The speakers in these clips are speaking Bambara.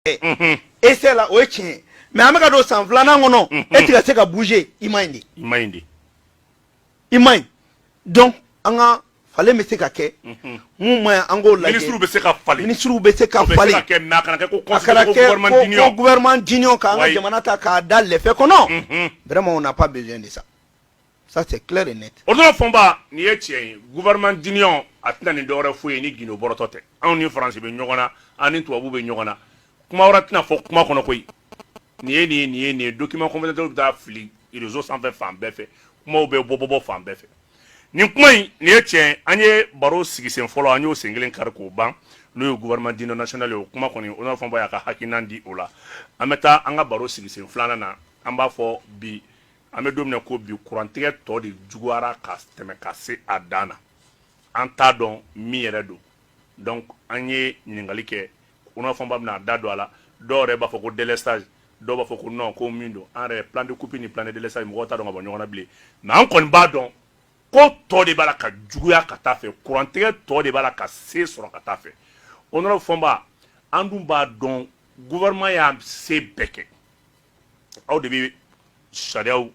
Essai la, o ye tiɲɛ ye, mais an bɛ ka don san filanan kɔnɔ, e tɛ ka se ka bouger, i ma ɲi de. I ma ɲi de. I ma ɲi. Donc an ka falen bɛ se ka kɛ mun ma ɲi, an k'o lajɛ. Ministres bɛ se ka falen. Ministres bɛ se ka O bɛ se falen. ka kɛ, mais a kana kɛ ko A kana ko kɛ gouvernement ko d'union. Ko gouvernement d'union k'an ka Oui. jamana ta k'a da lɛfɛ kɔnɔ, vraiment, on n'a pas besoin de ça. Ça, c'est clair et net. O dɔrɔn Fɔnba, nin ye tiɲɛ ye. Gouvernement d'union, a tɛna nin dɔwɛrɛ foyi ye ni gindo bɔrɔtɔ tɛ. Anw ni Faransi bɛ ɲɔgɔn na, an ni tubabu bɛ ɲɔgɔn na, kuma wɛrɛ tɛna fɔ kuma kɔnɔ koyi. Nin ye nin ye, nin ye nin ye. Document confidentiel bɛ taa fili réseau sanfɛ fan bɛɛ fɛ, kumaw bɛ bɔ bɔ bɔ fan bɛɛ fɛ. Nin kuma in, nin ye tiɲɛ ye. An ye baro sigi sen fɔlɔ, an y'o sen kelen kari k'o ban, n'o ye gouvernement d'union nationale ye. O kuma kɔni, Honorable Fɔnba y'a ka hakilina di o la. An bɛ taa an ka baro sigi sen filanan na. An b'a fɔ bi, an bɛ don min na ko bi, kurantigɛ tɔ de juguyara ka tɛmɛ ka se a dan na. An t'a dɔn min yɛrɛ don. Donc an ye ɲininkali kɛ, Honorable Fɔnba bɛna a da don a la. Dɔw yɛrɛ b'a fɔ ko délestage, dɔw b'a fɔ ko non, ko min don, an yɛrɛ plan de coupe ni plan de délestage, mɔgɔw t'a dɔn ka bɔ ɲɔgɔn na bilen. Mais an kɔni b'a dɔn ko tɔ de b'a la ka juguya ka taa fɛ, kurantigɛ tɔ de b'a la ka se sɔrɔ ka taa fɛ. Honorable Fɔnba, an dun b'a dɔn gouvernement y'a se bɛɛ kɛ. Aw de bɛ sariyaw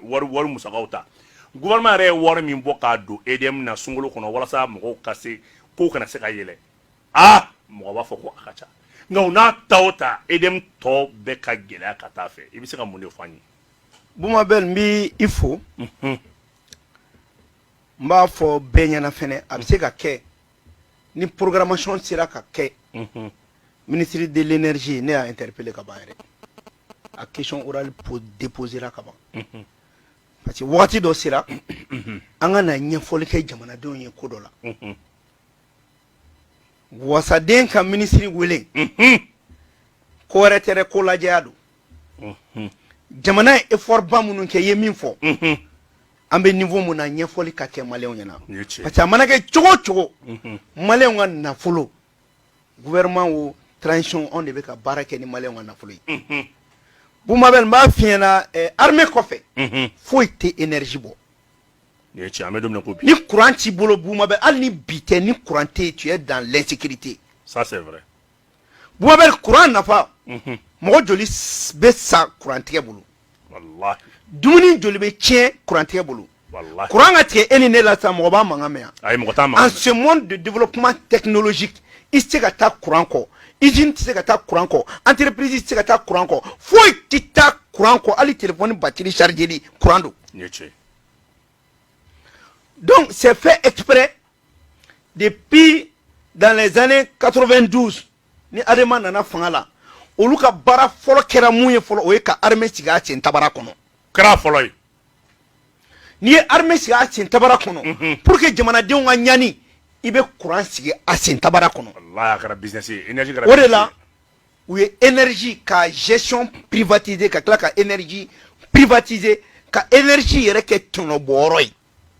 wari musakaw ta. Gouvernement yɛrɛ ye wari min bɔ k'a don EDM na sunkalo kɔnɔ walasa mɔgɔw ka se kow kana se ka yɛlɛ, aa, mɔgɔ b'a fɔ ko a ka ca. Nka o n'a ta o ta, EDM tɔ bɛɛ ka gɛlɛya ka taa fɛ. I bɛ se ka mun de fɔ an ye? Bumabel, n b'i i fo. N b'a fɔ bɛɛ ɲɛna fɛnɛ, a bɛ se ka kɛ ni programmation sera ka kɛ. Ministre de l'Énergie, ne y'a interpellé ka ban yɛrɛ, a question orale déposera ka ban, parce que wagati dɔ sera an ka na ɲɛfɔli kɛ jamanadenw ye ko dɔ la. Wasaden ka minisiri wele, ko wɛrɛ tɛ dɛ, ko lajɛya don. Jamana ye effort ba minnu kɛ, i ye min fɔ, an bɛ niveau mun na, ɲɛfɔli ka kɛ maliyɛnw ɲɛna, Nin ye tiɲɛ. parce que a mana kɛ cogo o cogo, maliyɛnw ka nafolo, gouvernement o, transition, anw de bɛ ka baara kɛ ni maliyɛnw ka nafolo ye. Bumabel, n b'a f'i ɲɛna, armée kɔfɛ, foyi tɛ énergie bɔ. Nin ye tiɲɛ, an bɛ don min na ko bi. Ni courant t'i bolo, Bumabel, hali ni bi tɛ, ni courant tɛ yen, tu es dans l'insécurité. Ça, c'est vrai. Bumabel, courant nafa, mɔgɔ joli bɛ sa courant tigɛ bolo? Wallahi. Dumuni joli bɛ tiɲɛ courant tigɛ bolo? Wallahi. Courant ka tigɛ e ni ne la sisan, mɔgɔ b'a mankan mɛn yan? Ayi, mɔgɔ t'a En mankan mɛn. ce monde de développement technologique, i tɛ se ka taa courant kɔ, usine tɛ se ka taa courant kɔ, entreprise tɛ se ka taa courant kɔ, foyi tɛ taa courant kɔ. Hali téléphone batterie chargée, courant don. Nin ye tiɲɛ. Donc c'est fait exprès. Depuis dans les années 92, ni Adema nana fanga la, olu ka baara fɔlɔ kɛra mun ye fɔlɔ? O ye ka armée sigi a sen tabara kɔnɔ. Kɛra fɔlɔ ye. N'i ye armée sigi a sen tabara kɔnɔ, pour que jamanadenw ka ɲani, i bɛ courant sigi a sen tabara kɔnɔ. Wallahi, a kɛra business ye, énergie kɛra O de business la ye. u ye énergie ka gestion privatiser, ka tila ka énergie privatiser, ka énergie yɛrɛ kɛ tɔnɔbɔyɔrɔ ye.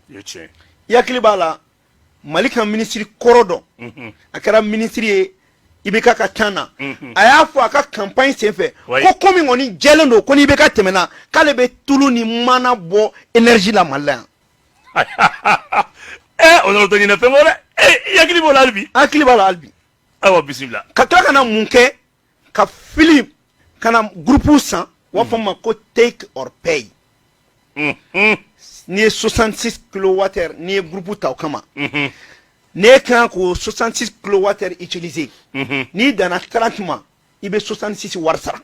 Nin ye tiɲɛ. I hakili b'a la, Mali ka minisiri kɔrɔ dɔ, a kɛra minisiri ye IBK ka temps na, a y'a fɔ a ka campagne senfɛ ko komi kɔni jɛlen don ko ni IBK tɛmɛna, k'ale bɛ tulu ni mana bɔ énergie la Mali la yan. Ɛ, o nana to ɲinɛ fɛn kɔ dɛ. Ɛ, i hakili b'o la hali bi? Hakili b'a la hali bi. Ayiwa, bisimila. Ka tila ka na mun kɛ? Ka fili ka na groupe san, u b'a fɔ ma ko take or pay. N'i ye 66 kilowattheure, n'i ye groupe ta o kama, n'e kan k'o 66 kilowattheure utiliser, n'i danna 30 ma, i bɛ 66 wari sara.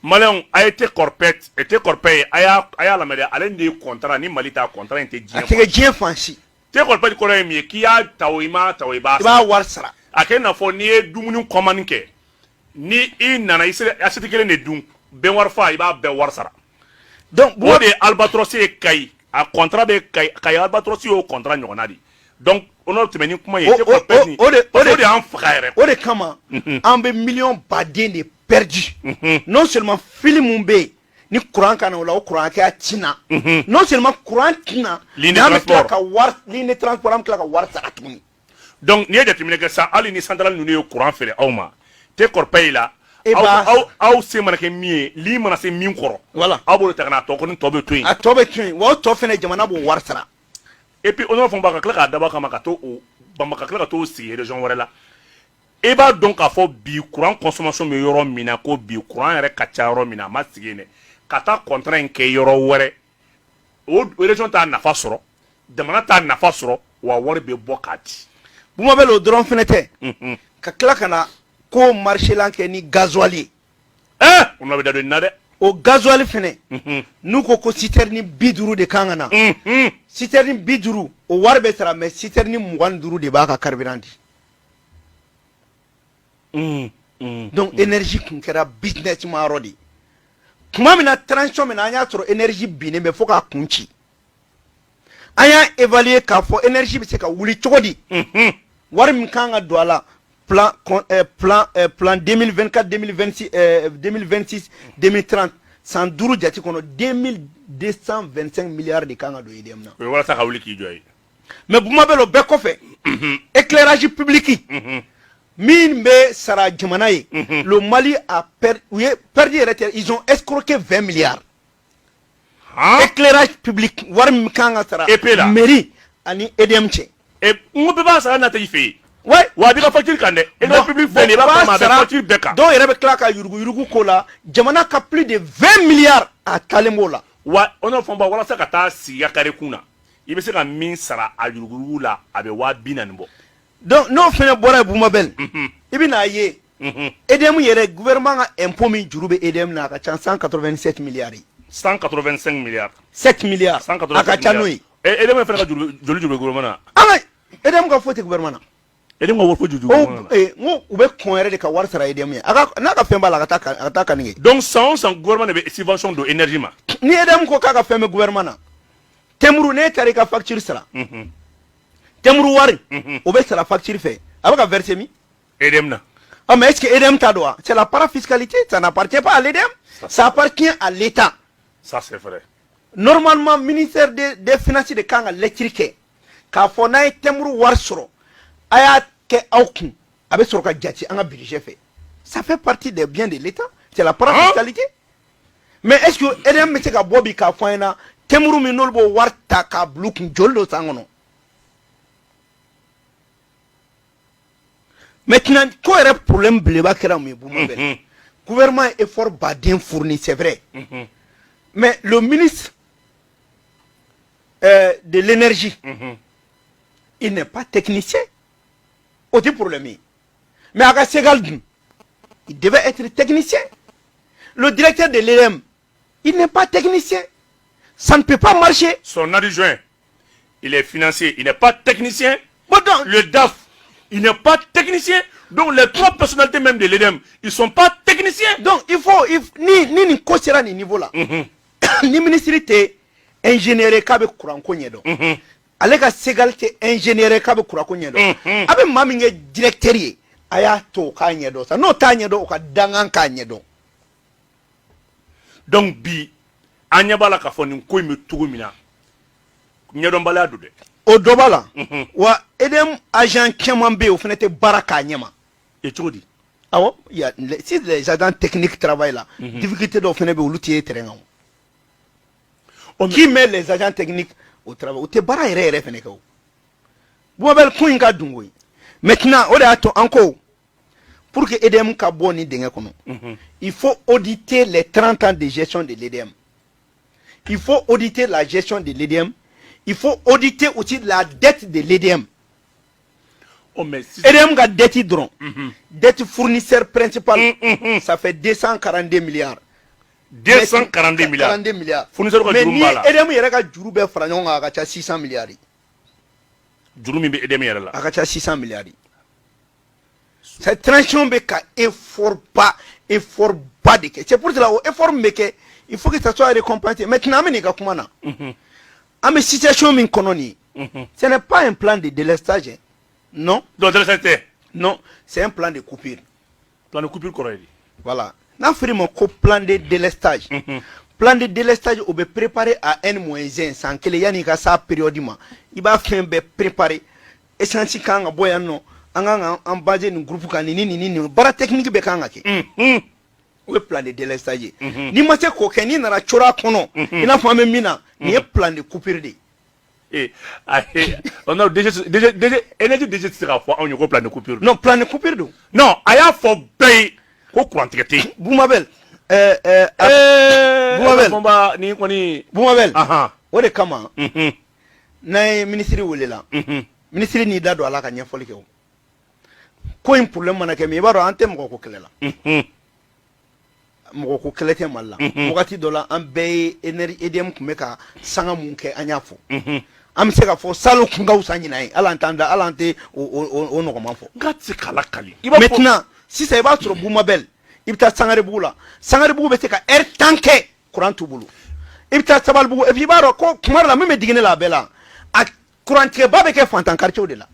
Maliyɛnw, a ye take or pay, take or pay, a y'a lamɛn dɛ. Ale de ye contrat ni Mali ta contrat in tɛ A diɲɛ tɛ kɛ diɲɛ fan si. Take or pay kɔrɔ ye min ye, k'i y'a ta o, i m'a ta o, i b'a I b'a wari sara. A kɛ i n'a fɔ n'i ye dumuni commande kɛ, ni i nana, i sera assiette kelen de dun, bɛn wari fa, i b'a bɛɛ wari sara. Donc o de ye Albatros ye Kayi, a contrat bɛ Kayi, Kayi Albatros y'o contrat ɲɔgɔnna de. Donc o n'o tɛmɛ ni kuma ye, take or pay ni o parce que de o de y'an faga yɛrɛ. O de kama an bɛ miliyɔn baden de perdu. Non seulement fili mun bɛ yen ni courant ka na o la, o courant hakɛya ti na. Non seulement courant ti na, Ligne de mais an bɛ tila transport. ka wari, ligne de transport, an bɛ tila ka wari sara tuguni. Donc n'i ye jateminɛ kɛ sisan, hali ni centrale ninnu ye courant feere aw ma take or pay la, E aw aw se mana kɛ min ye, ligne mana se min kɔrɔ, aw b'o ta ka na, a tɔ kɔni tɔ bɛ to yen. A tɔ bɛ to yen wa, o tɔ fɛnɛ, jamana b'o wari sara. Et puis o n'o fɔ ka tila k'a dabɔ a kama ka to o Bama, ka tila ka t'o sigi région wɛrɛ la. E b'a dɔn k'a fɔ bi courant consommation bɛ yɔrɔ min na, ko bi courant yɛrɛ ka ca yɔrɔ min na, a ma sigi yen dɛ, ka taa contrat in kɛ yɔrɔ wɛrɛ, o région t'a nafa sɔrɔ, jamana t'a nafa sɔrɔ, wa wari bɛ bɔ k'a di. Bumabel, o dɔrɔn fɛnɛ tɛ, ka tila ka na ko marché lan kɛ ni gasoil ye. O nɔ bɛ da don nin na dɛ. O gasoil fɛnɛ, n'u ko citerne 50 de kan ka na, citerne 50, o wari bɛ sara, mais citerne 25 de b'a ka carburant di. Donc énergie kun kɛra business ma yɔrɔ de ye. Tuma min na, transition min na, an y'a sɔrɔ énergie binnen bɛ fo k'a kun ci. An y'a évaluer k'a fɔ énergie bɛ se ka wuli cogo di, wari min kan ka don a la, plan 2024, 2026, 2026, 2030, san 5 jate kɔnɔ, 2225 milliards de kan ka don EDM na. O ye walasa ka wuli k'i jɔ ye. Mais Bumabel, o bɛɛ kɔfɛ, éclairage public min bɛ sara jamana ye, le Mali a perdu, u ye perdu yɛrɛ tɛ, ils ont escroqué 20 milliards. Éclairage public, wari min kan ka sara EP la. mairie ani EDM cɛ. N ko bɛɛ b'a sara n'a tɛ i fɛ yen. Ouais. Wa a b'i ka facture kan dɛ, éclairage public filɛ nin ye, i b'a fɔ a bɛ facture bɛɛ kan. Dɔw yɛrɛ bɛ tila ka yuruguyurugu ko la, jamana ka plus de 20 milliards a taalen b'o la. Wa o n'o fɔ walasa ka taa sigi ka kare kun na, i bɛ se ka min sara a yuruguyurugu la, a bɛ 40 000 bɔ. Donc n'o fɛnɛ bɔra yen, Bumabel, i bɛ n'a ye EDM yɛrɛ, gouvernement ka impôt min juru bɛ EDM na, a ka ca 187 milliards ye. 185 milliards. 7 milliards. 187. A ka ca n'o ye. EDM fana ka juru, joli juru bɛ gouvernement na? An ka EDM ka foyi tɛ gouvernement na. EDM ka wari foyi juru gouvernement na. N ko u bɛ kɔn yɛrɛ de ka wari sara EDM ye. A ka n'a ka fɛn b'a la, a ka taa kanni kɛ. Donc san o san, gouvernement de bɛ subvention don énergie ma. Ni EDM ko k'a ka fɛn bɛ gouvernement na, timbre, n'e taara i ka facture sara, timbre wari o bɛ sara facture fɛ, a bɛ ka verser min? EDM na. Ah, mais est-ce que EDM ta don wa? C'est la parafiscalité, ça n'appartient pas à l'EDM, ça appartient à l'État. Ça, c'est vrai. Normalement, ministère des Finances de kan ka lettre kɛ k'a fɔ n'a ye timbre wari sɔrɔ, a y'a kɛ aw kun, a bɛ sɔrɔ ka jate an ka budget fɛ. Ça fait partie des biens de l'État, c'est la parafiscalité. Mais est-ce que EDM bɛ se ka bɔ bi k'a fɔ an ɲɛna timbre min n'olu b'o wari ta k'a bila u kun, joli don san kɔnɔ? Maintenant, ko yɛrɛ problème belebeleba kɛra mun ye, Bumabel? Gouvernement ye effort baden fourni, c'est vrai, mais le ministre de l'Énergie, il n'est pas technicien. O tɛ problème ye, mais a ka Segal dun, il devait être technicien. Le directeur de l'EDM, il n'est pas technicien, ça ne peut pas marcher. Son adjoint, il est financier, il n'est pas technicien. Bon, donc, le DAF, il n'est pas technicien. Donc les trois personnalités même de l'EDM, ils sont pas techniciens. Donc il faut ni nin ko sera nin niveau la, ni ministre tɛ ingénieur ye k'a bɛ courant ko ɲɛdɔn, ale ka Segal tɛ ingénieur ye k'a bɛ courant ko ɲɛdɔn, a bɛ maa min kɛ directeur ye, a y'a to o k'a ɲɛdɔn sa. N'o t'a ɲɛdɔn, o ka dangan k'a ɲɛdɔn. Donc bi, an ɲɛ b'a la k'a fɔ nin ko in bɛ cogo min na, ɲɛdɔnbaliya don dɛ. O dɔ b'a la wa. EDM agent caman bɛ yen, o fana tɛ baara k'a ɲɛ ma. E, cogo di? Awɔ, il y a si les agents techniques travaillent là, difficulté dɔw fana bɛ yen, olu tɛ ye terrain kan o. Qui met les agents techniques au travail? O tɛ baara yɛrɛ yɛrɛ fana kɛ. O Bumabel, kun in ka dun koyi. Maintenant, o de y'a to an ko pour que EDM ka bɔ nin dingɛ kɔnɔ, il faut auditer les 30 ans de gestion de l'EDM, il faut auditer la gestion de l'EDM, il faut auditer aussi la dette de l'EDM. Oh, mais si. EDM ka dette dɔrɔn, dette fournisseur principal, ça fait 242 milliards. 242 milliards. 42 milliards. Fournisseur ka Mais juru ni b'a la. EDM yɛrɛ ka juru bɛɛ fara ɲɔgɔn kan, a ka ca 600 milliards ye. Juru min bɛ EDM yɛrɛ la. A ka ca 600 milliards ye. Cette transition bɛ ka effort ba de kɛ. C'est pour cela, o effort min bɛ kɛ, il faut que ça soit récompensé. Maintenant, an bɛ n'i ka kuma na, an bɛ situation min kɔnɔ nin ye, ce n'est pas un plan de délestage, hein. Non. Donc délestage tɛ. Non, c'est un plan de coupure. Plan de coupure kɔrɔ ye di? Voilà, n'a fɔra ma ko plan de délestage, plan de délestage, o bɛ préparer à N-1, san kelen yanni i ka s'a période ma, i b'a fɛn bɛɛ préparer. Essence kan ka bɔ yan nɔ, an kan ka an baser nin groupe kan, nin ni nin ni nin, baara technique bɛɛ kan ka kɛ. O ye plan de délestage ye. N'i ma se k'o kɛ, n'i nana coro a kɔnɔ, i n'a fɔ an bɛ min na nin ye, plan de coupure de ye. Ee ayi, non, DG, DG, DG, énergie DG tɛ se k'a fɔ anw ye ko plan de coupure. Non, plan de coupure don. Non, a y'a fɔ bɛɛ ye ko kurantigɛ tɛ yen. Bumabel, Bumabel. Fɔnba nin kɔni. Bumabel, o de kama n'an ye minisiri welela, minisiri n'i da don a la ka ɲɛfɔli kɛ, o ko in problème mana kɛ min, i b'a dɔn an tɛ mɔgɔ ko kɛlɛ la. Mɔgɔ ko kɛlɛ tɛ Mali la. Wagati dɔ la, an bɛɛ ye énergie EDM tun bɛ ka sanga mun kɛ, an y'a fɔ. An bɛ se k'a fɔ salon kun ka fisa ɲinan ye, hali an t'an da, hali an tɛ o nɔgɔman fɔ. N k'a tɛ se k'a lakali. Maintenant sisan, i b'a sɔrɔ Bumabel, i bɛ taa Sangarebugu la, Sangarebugu bɛ se ka heure 10 kɛ courant t'u bolo. I bɛ taa Sabalibugu, et puis i b'a dɔn ko kuma dɔ la, min bɛ digi ne la a bɛɛ la, a kurantigɛba bɛ kɛ fantan quartier de la.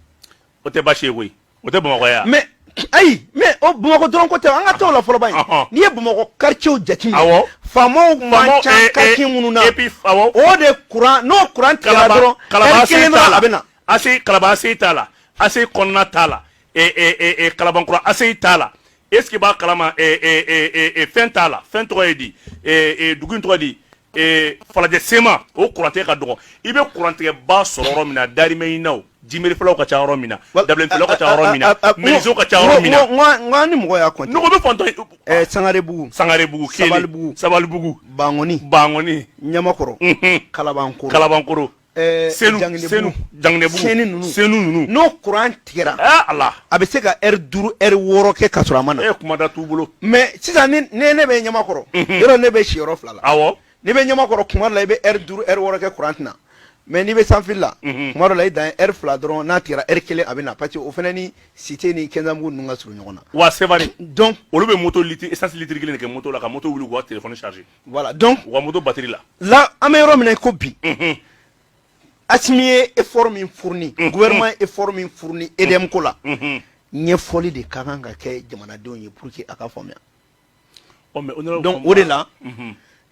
O tɛ baasi ye koyi, o tɛ Bamakɔ yan. Mais ayi, mais o Bamakɔ dɔrɔn ko tɛ, an ka t'o la fɔlɔ ba in. N'i ye Bamakɔ quartier jateminɛ, faamaw man ca quartier minnu na, et puis awɔ o de courant, n'o courant tigɛra dɔrɔn, heure kelen dɔrɔn a bɛ na. ACI, Kalaba ACI t'a la, ACI kɔnɔna t'a la, Kalabankura ACI t'a la. Est ce que b'a kalama, fɛn t'a la, fɛn tɔgɔ ye di, dugu in tɔgɔ di, Falajɛ Sema, o kurantigɛ ka dɔgɔ. I bɛ kurantigɛba sɔrɔ yɔrɔ min na, darimɛ ɲininaw, jimerifɛlaw ka ca yɔrɔ min na, dabilenfilaw ka ca yɔrɔ min na, menuisiers ka ca yɔrɔ min na. N ko ni mɔgɔ y'a compter. Nɔgɔ bɛ fantɔ. Sangarebugu. Sangarebugu kelen. Sabalibugu. Sabalibugu. Bangoni. Bangoni. Ɲamakɔrɔ. Kalabankoro. Kalabankoro. Senu. Senu. Janginɛbugu. Senu ninnu. Senu ninnu. N'o courant tigɛra, Ala. a bɛ se ka heure 5, heure 6 kɛ ka sɔrɔ a ma na. E kuma da t'u bolo. Mais sisan, ni ne bɛ Ɲamakɔrɔ, yɔrɔ ne bɛ siyɔrɔ fila la. N'i bɛ Ɲamakɔrɔ, kuma dɔ la i bɛ heure 5, heure 6 kɛ courant tɛ na. Mais n'i bɛ sanfili la, kuma dɔ la i dan ye heure 2 dɔrɔn, n'a tigɛra heure 1 a bɛ na, parce que o fana ni cité ni Kɛnzanbugu ninnu ka surun ɲɔgɔn na. Wa c'est vrai. Donc olu bɛ moto litre, essence litre kelen de kɛ moto la ka moto wuli k'u ka téléphone charger. Voilà, donc u ka moto batterie la. Là, an bɛ yɔrɔ min na i ko bi, Assimi ye effort min fourni, gouvernement ye effort min fourni EDM ko la, ɲɛfɔli de ka kan ka kɛ jamanadenw ye pour que a ka faamuya. Donc o de la,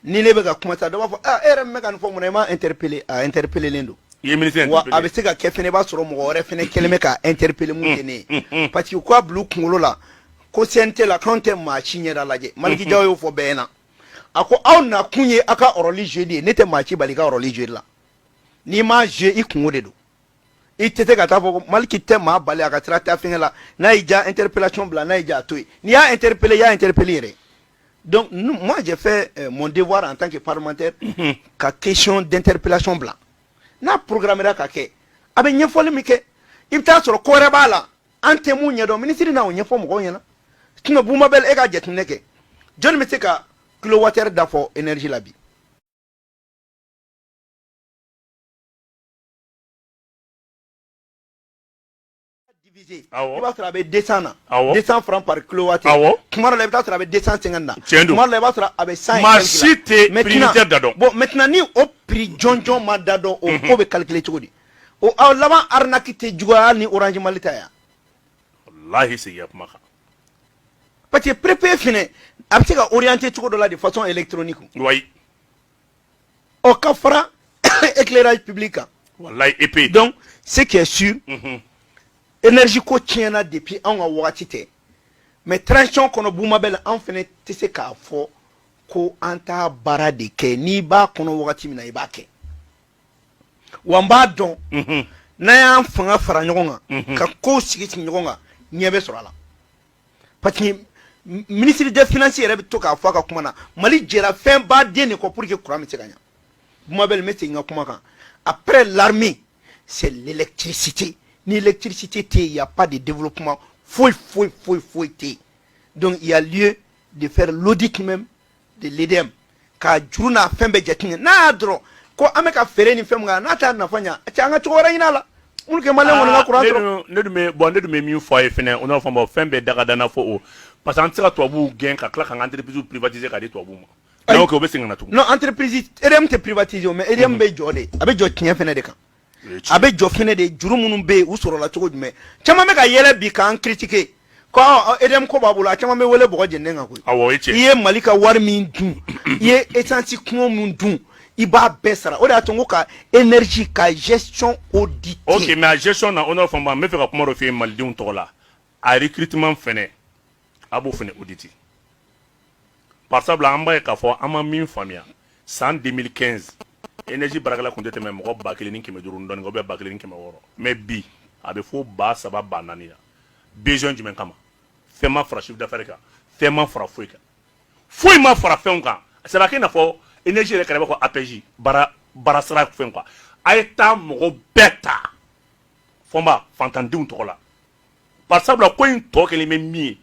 ni ne bɛ ka kuma sa, dɔ b'a fɔ: ah, e yɛrɛ min bɛ ka nin fɔ, mun na i ma interpeller? A interpeller len don. I ye ministre. Wa a bɛ se ka kɛ fɛnɛ, i b'a sɔrɔ mɔgɔ wɛrɛ fɛnɛ kɛlen bɛ ka interpeller mun tɛ ne ye, parce que u k'a bila u kunkolo la ko CNT la, k'anw tɛ maa si ɲɛda lajɛ. Maliki Jaw y'o fɔ bɛɛ ɲɛna, a ko aw nakun ye aw ka rôle jouer de ye, ne tɛ maa si bali i ka rôle jouer la. N'i m'a jouer, i kungo de don. I tɛ se ka taa fɔ ko Maliki tɛ maa bali a ka sira taa fɛngɛ la. N'a y'i ja, interpellation bila, n'a y'i ja, a to yen. N'i y'a interpeller, i y'a interpeller yɛrɛ. Donc nous, moi j'ai fait mon devoir en tant que parlementaire ka question d'interpellation bila. N'a programmera ka kɛ, a bɛ ɲɛfɔli min kɛ, i bɛ taa sɔrɔ ko wɛrɛ b'a la an tɛ mun ɲɛdɔn, minisiri n'a o ɲɛfɔ mɔgɔw ɲɛna. Sinon Bumabel, e ka jateminɛ kɛ, jɔnni bɛ se ka kilowattheure da fɔ énergie la bi? Divisé, i b'a sɔrɔ a bɛ 200 na, 200 francs par kilowatt. Kuma dɔ la, i bɛ taa sɔrɔ a bɛ 250 na. Tiɲɛ don. Kuma dɔ la, i b'a sɔrɔ a bɛ 100. Maa si tɛ prix unitaire da dɔn. Bon, maintenant ni o prix jɔnjɔn ma da dɔn, o ko bɛ calculer cogo di? O aw laban arnaque tɛ juguya hali ni Orange Mali ta yan? Walahi, segin ka kuma kan. Parce que prépayé fɛnɛ, a bɛ se ka orienter cogo dɔ la de façon électronique. Ɔ ka fara éclairage public kan. Walahi, épée. Donc ce qui est sûr, énergie ko tiɲɛna depuis anw ka wagati tɛ, mais transition kɔnɔ, Bumabel, anw fɛnɛ tɛ se k'a fɔ ko an t'a baara de kɛ. N'i b'a kɔnɔ wagati min na, i b'a kɛ. Wa n b'a dɔn, n'an y'an fanga fara ɲɔgɔn kan ka kow sigi sigi ɲɔgɔn kan, ɲɛ bɛ sɔrɔ a la, parce que ministre des finances yɛrɛ bɛ to k'a fɔ a ka kuma na, Mali jɛra fɛn baden de kɔ pour que courant bɛ se ka ɲa. Bumabel, n bɛ segin n ka kuma kan: après l'armée, c'est l'électricité. Ni électricité tɛ yen, il y a pas de développement, foyi foyi foyi foyi tɛ yen. Donc il y a lieu de faire l'audit même de l'EDM, ka juru n'a fɛn bɛɛ jateminɛ. N'a y'a dɔrɔn ko an bɛ ka feere ni fɛn min kan, n'a t'a nafa ɲa cɛ, an ka cogo wɛrɛ ɲini a la pour que maliyɛn kɔni ka courant sɔrɔ. Ne dun bɛ, bon, ne dun bɛ min fɔ a ye fɛnɛ, o n'a fɔ bon, fɛn bɛɛ daga danna fɔ o, parce que an tɛ se ka tubabuw gɛn ka tila k'an ka entreprise privatiser k'a di tubabuw ma. N'an y'o kɛ, o bɛ segin ka na tugun. Non, entreprise EDM tɛ privatiser o, mais EDM bɛ jɔ de, a bɛ jɔ tiɲɛ fɛnɛ de kan. A bɛ jɔ fɛnɛ de, juru minnu bɛ yen, u sɔrɔla cogo jumɛn? Caman bɛ ka yɛlɛ bi k'an critiquer ko EDM ko b'a bolo, a caman bɛ wele bɔgɔ jeninen kan koyi. Awɔ, o ye tiɲɛ. I ye Mali ka wari min dun, i ye essence kungo min dun, i b'a bɛɛ sara. O de y'a to n ko ka énergie ka gestion auditée. Ok, mais a gestion na, honorable Fɔnba, n bɛ fɛ ka kuma dɔ f'i ye malidenw tɔgɔ la. A recrutement fɛnɛ, a b'o fɛnɛ auditer. Par sabula an b'a ye k'a fɔ an ma min faamuya san 2015. Énergie baarakɛla tun tɛ tɛmɛ mɔgɔ 1500 dɔɔni kan ou bien 1600, mais bi a bɛ fo 3000, 4000 la. Besoin jumɛn kama? Fɛn ma fara chiffre d'affaires kan, fɛn ma fara foyi kan, foyi ma fara fɛnw kan. C'est à dire i n'a fɔ énergie yɛrɛ kɛra i b'a fɔ APJ baara baara sara fɛn quoi. A ye taa mɔgɔ bɛɛ ta Fɔnba fantandenw tɔgɔ la. Par sabula ko in tɔ kelen bɛ min ye,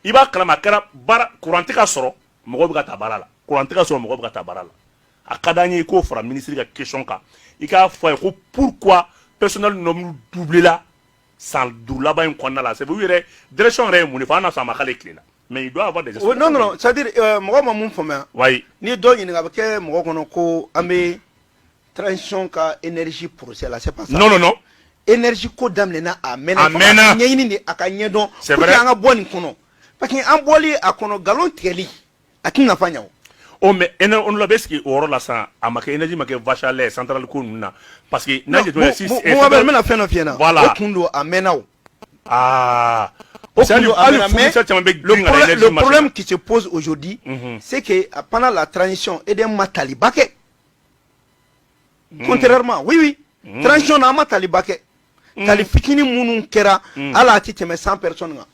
i b'a kalama, a kɛra baara courant tɛ ka sɔrɔ, mɔgɔw bɛ ka taa baara la, courant tɛ ka sɔrɔ, mɔgɔw bɛ ka taa baara la. A ka d'an ye i k'o fara ministre ka question kan, i k'a fɔ a ye ko pourquoi personnel nombre doublé la san 5 laban in kɔnɔna la. C'est u yɛrɛ direction yɛrɛ ye mun de fɔ? An n'a sɔrɔ a ma k'ale tile la, mais il doit avoir des Non, non, non, c'est à dire mɔgɔ ma mun faamuya, n'i ye dɔ ɲininka, a bɛ kɛ mɔgɔ kɔnɔ ko an bɛ transition ka énergie procès la. C'est pas ça. Non, non, non. Énergie ko daminɛna a mɛnna. A mɛnna. Ɲɛɲini de a ka ɲɛdɔn C'est pour vrai. que an ka bɔ nin kɔnɔ, parce que an bɔli a kɔnɔ, nkalon tigɛli a ti nafa ɲɛ o. Oh, mais on l'a bɛ sigi o yɔrɔ la sisan, a ma kɛ énergie ma kɛ vache à lait centrale ko ninnu na, parce que n'a jateminɛ si Bon, n bɛna fɛn dɔ f'i ɲɛna. Voilà. O kun don, a mɛnna o. Ah. O kun don, a Hali mɛnna, mais fournisseur caman bɛ le girin ka na problème, énergie le marché problème la. qui se pose aujourd'hui, c'est que pendant la transition, EDM ma taliba kɛ. Contrairement, oui, transition na, an ma taliba kɛ. Tali fitinin minnu kɛra, hali a ti tɛmɛ 100 personnes kan,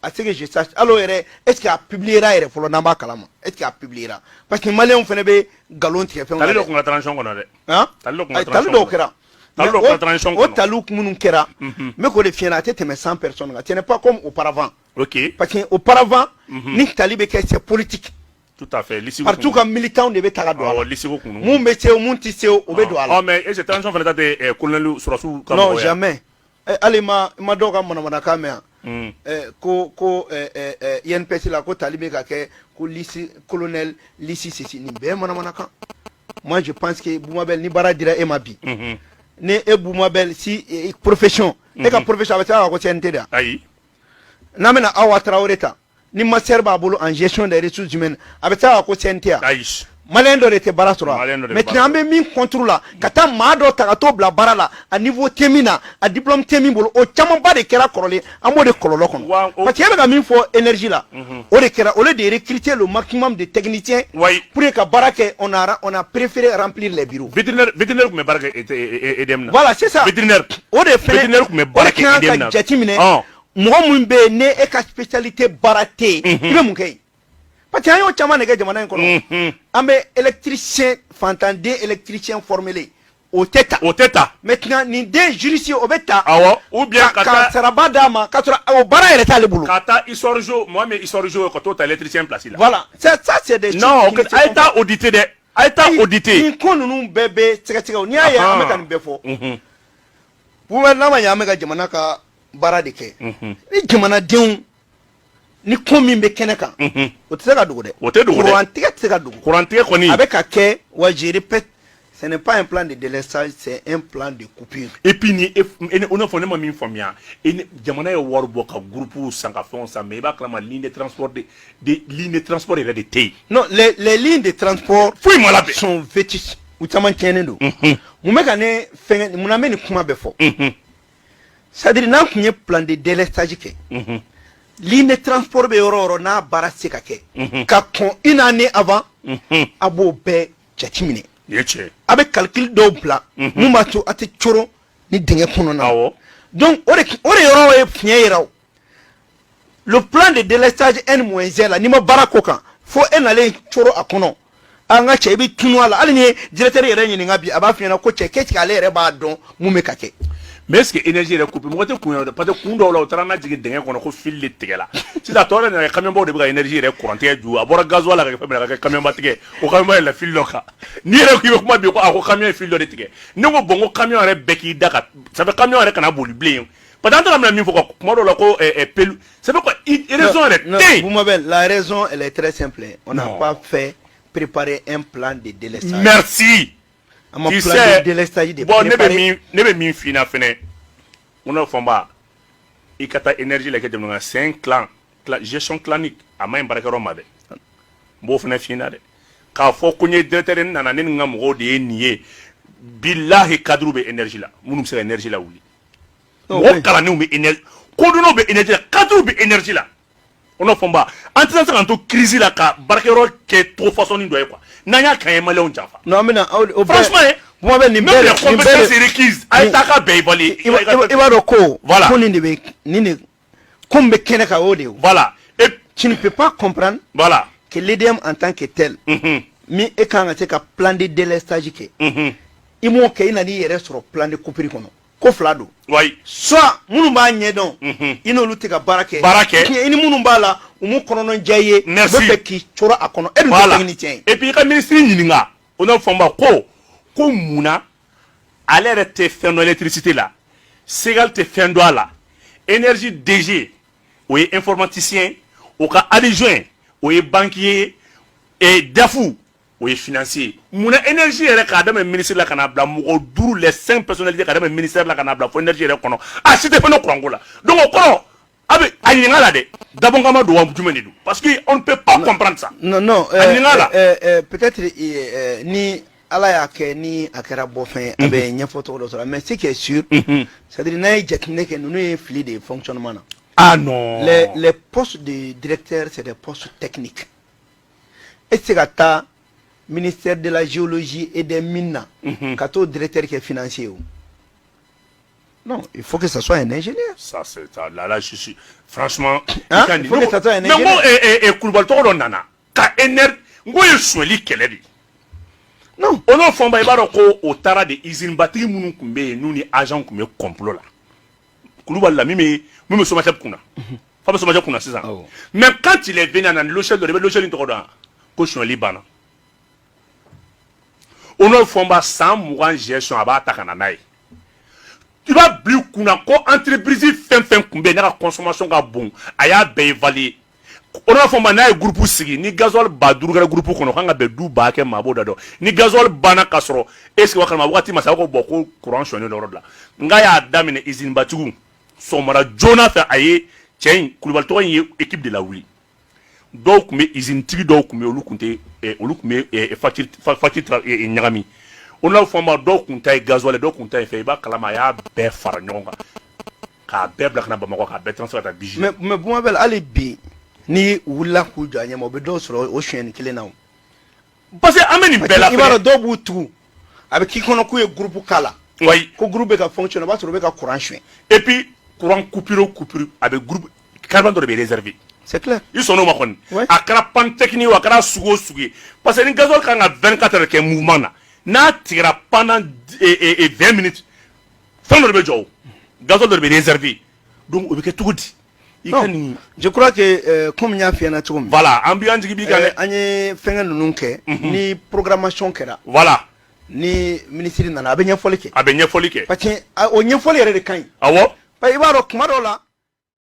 à ce que je sache. Hali o yɛrɛ, est ce que a publiera yɛrɛ fɔlɔ? N'an b'a kalama, est ce que a publiera? Parce que maliyɛnw fana bɛ nkalon tigɛ fɛnw na Tali dɔ dɛ. kun ka transition kɔnɔ dɛ. Han? Tali dɔ kun ka Ayi, tali transition dɔw kɔnɔ. kɛra. Tali Mais dɔw kɛra transition o kɔnɔ. taliw minnu kɛra, n bɛ k'o de f'i ɲɛna, a tɛ tɛmɛ 100 personnes kan. Ce n'est pas comme auparavant, parce que auparavant, ni tali bɛ kɛ, c'est politique. Tout à fait, liste. Parti ka militants de bɛ ta ka don a la. Liste kun. Mun bɛ se o, mun tɛ se o, o bɛ don a la. Oh, mais est-ce que transition fana ta tɛ colonel sɔrɔsiw ka Non. mɔgɔ ye? Jamais. Hali ma dɔw ka manamanakan mɛn yan. Ko INPS la, ko tali bɛ ka kɛ ko liste colonel, liste ceci, nin bɛɛ ye manamanakan. Moi, je pense que Boumabel, ni baara dira e ma bi, ni e Boumabel si profession, e ka profession a bɛ se ka ko CNT de wa? Ayi. N'an bɛna Awa Traoré ta, ni master b'a bolo en gestion des ressources humaines, a bɛ se ka ko CNT wa? Ayi. Maliyɛn dɔ de tɛ baara sɔrɔ wa? Maliyɛn dɔ de bɛ Maintenant, an bɛ min contre la, ka taa maa dɔ ta ka t'o bila baara la, a niveau tɛ min na, a diplôme tɛ min bolo, o camanba de kɛra kɔrɔlen, an b'o de kɔlɔlɔ kɔnɔ. Parce que e bɛ ka min fɔ énergie la, o de kɛra, au lieu de recruter le maximum de techniciens pour que ka baara kɛ, on a préféré remplir les bureaux. Vétérinaire tun bɛ baara kɛ EDM na. Voilà, c'est ça. Vétérinaire. O de fɛnɛ Vétérinaire tun bɛ baara o de kan kɛ EDM ka na. jateminɛ. Mɔgɔ min bɛ yen, ne e ka spécialité baara tɛ yen, i bɛ mun kɛ yen? Parce que an y'o caman de kɛ jamana in kɔnɔ. An bɛ électricien fantanden, électricien formé, o tɛ ta. O tɛ ta. Maintenant, nin den juriste, o bɛ ta. Awɔ, ou bien ka ka taa saraba d'a ma, k'a sɔrɔ o baara yɛrɛ t'ale bolo. Ka taa histoire géo, mɔgɔ min ye histoire géo ye, ka t'o ta électricien place la. Voilà, c'est ça, c'est des Non, choses qui ne se a ye taa auditer dɛ, a ye taa auditer. Nin ko ninnu bɛɛ bɛ sɛgɛsɛgɛ. N'i y'a ye an bɛ ka nin bɛɛ fɔ, Bouba, n'a ma ɲɛ an bɛ ka jamana ka baara de kɛ, ni jamanadenw ni ko min bɛ kɛnɛ kan, o tɛ se ka dogo dɛ. O tɛ dogo dɛ. Kurantigɛ tɛ se ka dogo. Kurantigɛ kɔni. A bɛ ka kɛ wa, je répète, ce n'est pas un plan de délestage, c'est un plan de coupure. Et puis ni e o n'a fɔ ne ma min faamuya, jamana ye wari bɔ ka groupe san, ka fɛnw san, mais i b'a kalama ligne de transport de ligne de transport yɛrɛ de tɛ yen. Non, les lignes de transport foyi ma labɛn. sont vétustes, u caman tiɲɛnen don. Mun bɛ ka ne fɛngɛ, mun na n bɛ nin kuma bɛɛ fɔ? C'est à dire, n'an tun ye plan de délestage kɛ, ligne de transport bɛ yɔrɔ o yɔrɔ, n'a baara tɛ se ka kɛ ka kɔn une année avant, a b'o bɛɛ jateminɛ. Nin ye tiɲɛ. A bɛ calcul dɔw bila mun b'a to a tɛ coro ni dingɛ kɔnɔna na. Donc o de yɔrɔ ye fiɲɛ yira o. Le plan de délestage N-1 la, n'i ma baara ko kan, fo e nalen coro a kɔnɔ, an ka cɛ, i bɛ tunu a la. Hali ni ye directeur yɛrɛ ɲininka bi, a b'a f'i ɲɛna ko cɛ, qu'est-ce que ale yɛrɛ b'a dɔn mun bɛ ka kɛ. Mais est ce que énergie yɛrɛ coupé, mɔgɔ tɛ kun yɛrɛ, parce que kun dɔw la, u taara n'a jigin dingɛ kɔnɔ ko fil de tigɛ la. Sisan tɔ yɛrɛ nana kɛ camion baw de bɛ ka énergie yɛrɛ courant tigɛ ju. A bɔra gasoil la ka kɛ fɛn min na, ka kɛ camion ba tigɛ, o camion ba yɛlɛla fil dɔ kan. N'i yɛrɛ ko k'i bɛ kuma bi, ko a ko camion ye fil dɔ de tigɛ. Ne ko bon, ko camion yɛrɛ bɛɛ k'i da ka, ça fait camion yɛrɛ kana boli bilen, parce que an taara mina min fɔ ka kuma dɔw la ko pelu, ça fait quoi, raison yɛrɛ tɛ yen. Boumabel, la raison, elle est très simple. On n'a pas fait préparer un plan de délestage. Merci. An ma Tu plan sais, de délestage de bon, ne bɛ préparer. min, ne bɛ min f'i ɲɛna fɛnɛ, n ko Fɔnba, i ka taa énergie la kɛ jamana kan, c'est un clan, clan, gestion clanique, a ma ɲi baarakɛyɔrɔ ma dɛ. N b'o fɛnɛ f'i ɲɛna dɛ, k'a fɔ ko n ye directeur, n nana, ne ni n ka mɔgɔw de ye nin ye. Bilahi, cadre bɛ énergie la minnu bɛ se ka énergie la wuli. Mɔgɔ kalannenw bɛ énergie, kodɔnnaw bɛ énergie la, cadre bɛ énergie la. O n'o Fɔnba, an tɛna se k'an to crise la ka baarakɛyɔrɔ kɛ trop façon dɔ ye quoi. N'an y'a kɛ, an ye maliyɛnw janfa. Non, an bɛna o bɛɛ Franchement, hein. Kuma bɛ nin bɛɛ de compétence requise, a ye taa ka bɛɛ évaluer. I b'a dɔn ko voilà ko nin de bɛ nin de ko min bɛ kɛnɛ kan, o de ye. Voilà. Et tu ne peux pas comprendre, voilà, que l'EDM en tant que tel, min e kan ka se ka plan de délestage kɛ, i m'o kɛ, i nan'i yɛrɛ sɔrɔ plan de coupure kɔnɔ. Ko fila don. Soit minnu b'a ɲɛdɔn, i n'olu tɛ ka baara kɛ. Baara kɛ. I ni minnu b'a la, u m'u kɔnɔnɔ diya i ye. Merci. U bɛ fɛ k'i coro a kɔnɔ, e dun tɛ technicien ye. Et puis i ka ministre ɲininka o n'a fɔ ko munna ale yɛrɛ tɛ fɛn dɔn électricité la, Segal tɛ fɛn dɔn a la, énergie DG o ye informaticien, o ka adjoint o ye banquier et DAF o ye financier. Munna énergie yɛrɛ, k'a daminɛ ministre la ka n'a bila mɔgɔ duuru, les cinq personnalités, k'a daminɛ ministère la ka n'a bila fo énergie yɛrɛ kɔnɔ, a si tɛ fɛn dɔn courant ko la? Donc o kɔrɔ, a bɛ a ɲininka la dɛ, dabɔnkama don wa, jumɛn de don? Parce que on ne peut pas comprendre ça. Non. A ɲininka la. Peut-être ni Ala y'a kɛ ni a kɛra bɔfɛn ye, a bɛ ɲɛfɔ cogo dɔ sɔrɔ. Mais ce qui est sûr, c'est-à-dire n'a ye jateminɛ kɛ, ninnu ye fili de ye fonctionnement na. Ah non. Les postes de directeur, c'est des postes techniques. E tɛ se ka taa ministère de la Géologie et des Mines na ka t'o directeur kɛ financier o. Non, il faut que ça soit un ingénieur. Ça, c'est ça. Là, là, je suis franchement. Hein? Il faut que ça soit un ingénieur. Mais n ko Kulubali tɔgɔ dɔ nana ka énergie, n ko ye sonyali kɛlɛ de ye. Non. O n'o fɔnba, i b'a dɔn ko o taara de usine batigi minnu tun bɛ yen, n'u ni agent tun bɛ complot la. Kulubali la, min bɛ Somatep kunna, fa bɛ Somatep kunna sisan. Mais quand il est venu, a nana ni logiciel dɔ de, i bɛ logiciel in tɔgɔ dɔn wa? Ko sonyali banna. O n'o fɔnba, san 20 gestion, a b'a ta ka na n'a ye. I b'a bila i kunna ko entreprise fɛn fɛn tun bɛ yen n'a ka consommation ka bon, a y'a bɛɛ évaluer. O n'a fɔ ma, n'a ye groupe sigi, ni gasoil 5000 kɛra groupe kɔnɔ, o kan ka bɛn du ba kɛ, maa b'o da dɔn. Ni gasoil banna ka sɔrɔ est ce que wa kalama wagati ma se, a ko bɔn, ko courant sonyalen don yɔrɔ dɔ la. N y'a daminɛ usine batigiw sɔgɔmada joona fɛ, a ye cɛ in Kulubali tɔgɔ in ye équipe de lawuli. Dɔw tun bɛ usine tigi dɔw tun bɛ, olu tun tɛ, olu tun bɛ facture ɲagami. O n'a fɔ ma, dɔw tun ta ye gasoil ye, dɔw tun ta ye fɛn. I b'a kalama, a y'a bɛɛ fara ɲɔgɔn kan k'a bɛɛ bila ka na Bamakɔ, k'a bɛɛ transfert ka taa BG. Mais Bumabel, hali bi ni wulila k'u jɔ a ɲɛma, o bɛ dɔw sɔrɔ o sonyɛni kelen na o. Parce que an bɛ nin bɛɛ la. I b'a dɔn, dɔw b'u tugu, a bɛ k'i kɔnɔ k'u ye groupe k'a la. Ko groupe bɛ ka fonctionner, o b'a sɔrɔ u bɛ ka courant suɲɛ. Et puis courant coupure o coupure, a bɛ groupe carburant dɔ de bɛ réservé. C'est clair. I sɔnn'o ma kɔni? A kɛra panne technique o, a kɛra sugu o sugu ye, parce que ni gasoil kan ka 24 heures kɛ mouvement na, n'a tigɛra pendant 20 minutes, fɛn dɔ de bɛ jɔ, o gasoil dɔ de bɛ réservé. Donc o bɛ kɛ cogo di? I ka nin. Je crois que comme n y'a f'i ɲɛna cogo min. Voilà, an bɛ an jigi b'i kan dɛ. An ye fɛnkɛ ninnu kɛ, ni programmation kɛra. Ni ministre nana, a bɛ ɲɛfɔli kɛ. A bɛ ɲɛfɔli kɛ. Parce que o ɲɛfɔli yɛrɛ de ka ɲi. Parce que i b'a dɔn, kuma dɔw la.